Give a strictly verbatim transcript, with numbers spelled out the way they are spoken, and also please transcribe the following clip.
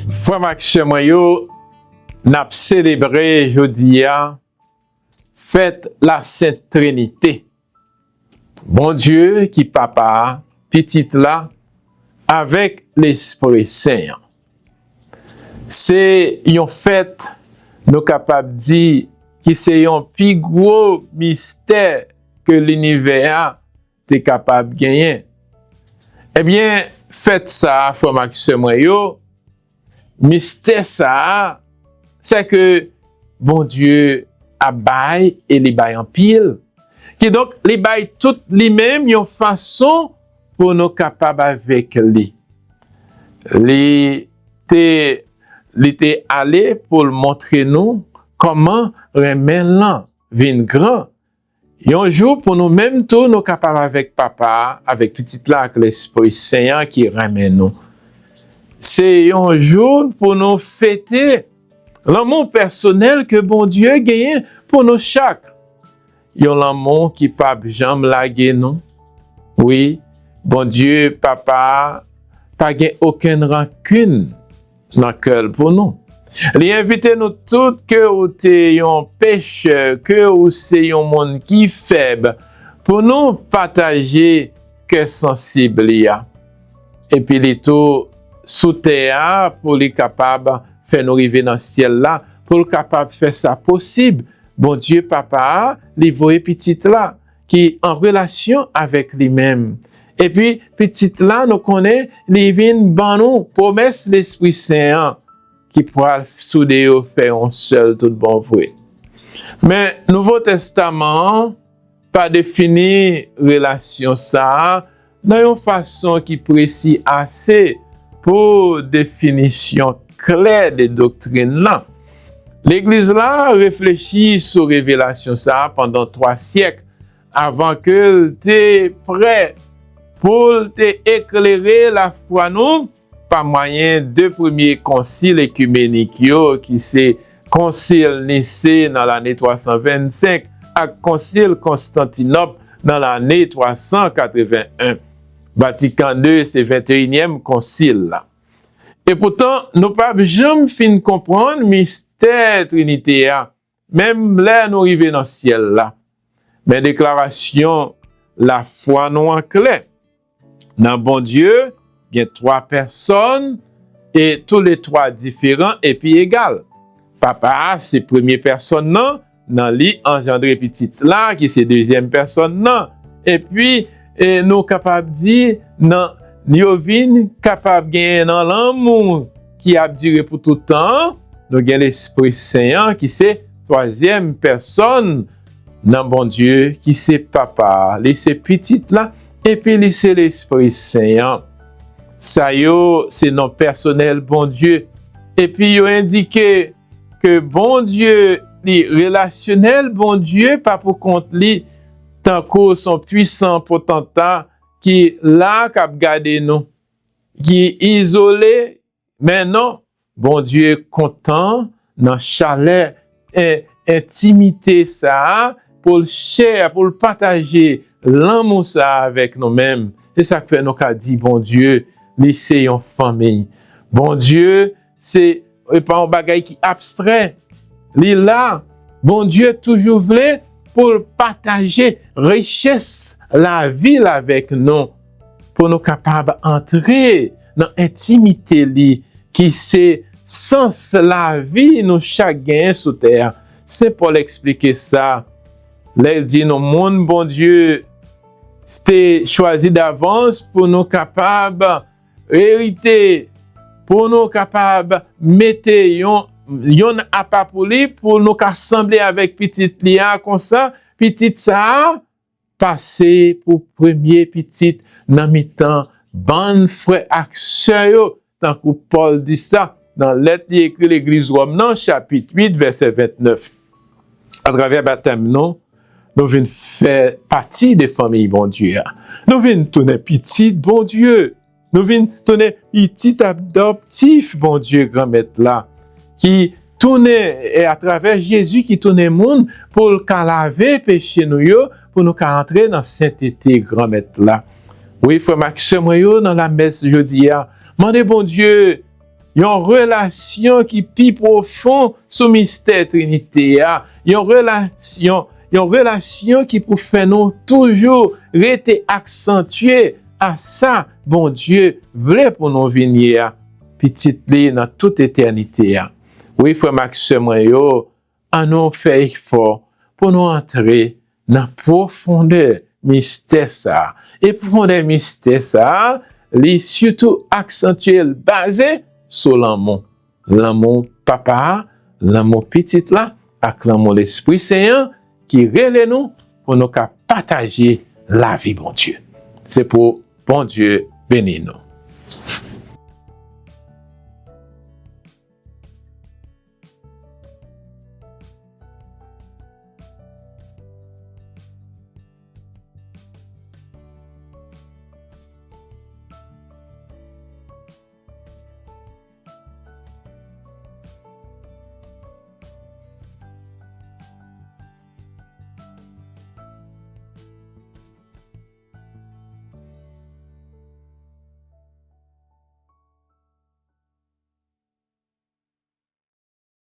Frè m ak sè mwen yo, n ap selebre jodi a fèt Lasent Trinite. Bondye ki Papa a, Pitit la, avèk Lespri Sen an. Se yon fèt, nou kapab di, ki se yon pi gwo mistè ke linivè a te kapab genyen. Ebyen, fèt sa a, frè m ak sè mwen yo, mistè sa a, se ke Bondye ap bay e li bay anpil. Kidonk, li bay tout li menm yon fason pou nou kapab avèk li. Li te, li te ale pou l montre nou kòman renmen l lan vin gran. Yon jou pou nou menm tou, nou kapab avèk Papa a, avèk Pitit la, ak Lespri Sen an ki renmen nou. Se yon jou pou nou fete lanmou pèsonèl ke Bondye genyen pou nou chak. Yon lanmou ki p ap janm lage nou. Wi, Bondye Papa a pa gen okenn rankin nan kè l pou nou. Li envite nou tout, ke ou te yon pechè, ke ou se yon moun ki fèb, pou nou pataje kè sansib li a. Epi li tou sou tè a pou li kapab fè nou rive nan syèl la, pou l kapab fè sa posib. Bondye Papa a, li voye Pitit la, ki an relasyon avèk li menm. Epi, Pitit la, nou konnen, li vin ban nou pwomès Lespri Sen an, ki pral soude yo fè yon sèl tout bon vre. Men, Nouvo Tèstaman an pa defini relasyon sa a nan yon fason ki presi ase pou definisyon klè de doktrin lan. Legliz la reflechi sou revelasyon sa a pandan twa syèk avan ke l te prè pou l te eklere lafwa nou pa mwayen de premye konsil ekimenik yo, ki se Konsil Nise nan lane twa san vennsenk ak Konsil Konstantinòp nan lane twa san katreven en. Vatikan de se venteyinyèm konsil la. Epoutan, nou p ap janm fin konprann mistè Trinite a, menm lè nou rive nan syèl la. Men deklarasyon lafwa nou an klè. Nan Bondye, gen twa pèsòn, e toulètwa diferan epi egal. Papa a se premye pèsòn nan, nan li anjandre Pitit la, ki se dezyèm pèsòn nan. Epi, e nou kapab di, nan, yo vin kapab genyen nan lanmou ki ap dire pou tout tan an, nou gen Lespri Sen an, ki se twazyèm pèsòn nan Bondye, ki se Papa a, li se Pitit la, epi li se Lespri Sen an. Sa yo se non pèsonèl Bondye. Epi yo endike ke Bondye, li relasyonèl, Bondye pa pou kont li, tankou son pwisan potanta ki la k ap gade nou, ki izole, men non, Bondye kontan nan chalè, en-, entimite sa a, pou l share, pou l pataje lanmou sa a avèk nou menm. Se sa k fè nou ka di Bondye, li se yon fanmi. Bondye, se, e pa yon bagay ki abstrè. Li la, Bondye toujou vle pou l pataje richès lavi l avèk nou, pou nou kapab antre nan entimite li, ki se sans lavi nou chak genyen sou tè a. Sen Pòl eksplike sa lè l di nou, moun Bondye te chwazi davans pou nou kapab erite, pou nou kapab mete yon, yonn apa pou li, pou nou ka sanble avèk Pitit li a, konsa, Pitit sa a pase pou premye pitit nan mitan bann frè ak sè yo, tankou Pòl di sa nan lèt li ekri legliz Wòm nan, chapit uit, vèsè vennèf. Atravè batèm nou, nou vin fè pati de fanmi Bondye a. Nou vin tounen pitit Bondye. Nou vin tounen pitit adoptif Bondye Granmèt la, ki tounen, e atravè Jezi ki tounen moun, pou l ka lave peche nou yo, pou nou ka antre nan sentete Granmèt la. Wi, frè m ak sè mwen yo, nan lamès jodi a, mande Bondye yon relasyon ki pi pwofon sou mistè Trinite a, yon relasyon, yon relasyon ki pou fè nou toujou rete aksantye a sa Bondye vle pou nou vin ye a, pitit li nan tout etènite a. Wi, frè m ak sè mwen yo, ann nou fè efò pou nou antre nan pwofondè mistè sa a. E pwofondè mistè sa a, li sitou aksantye l baze sou lanmou. Lanmou Papa a, lanmou Pitit la, ak lanmou Lespri Sen an ki rele nou pou nou ka pataje lavi Bondye. Se pou Bondye beni nou.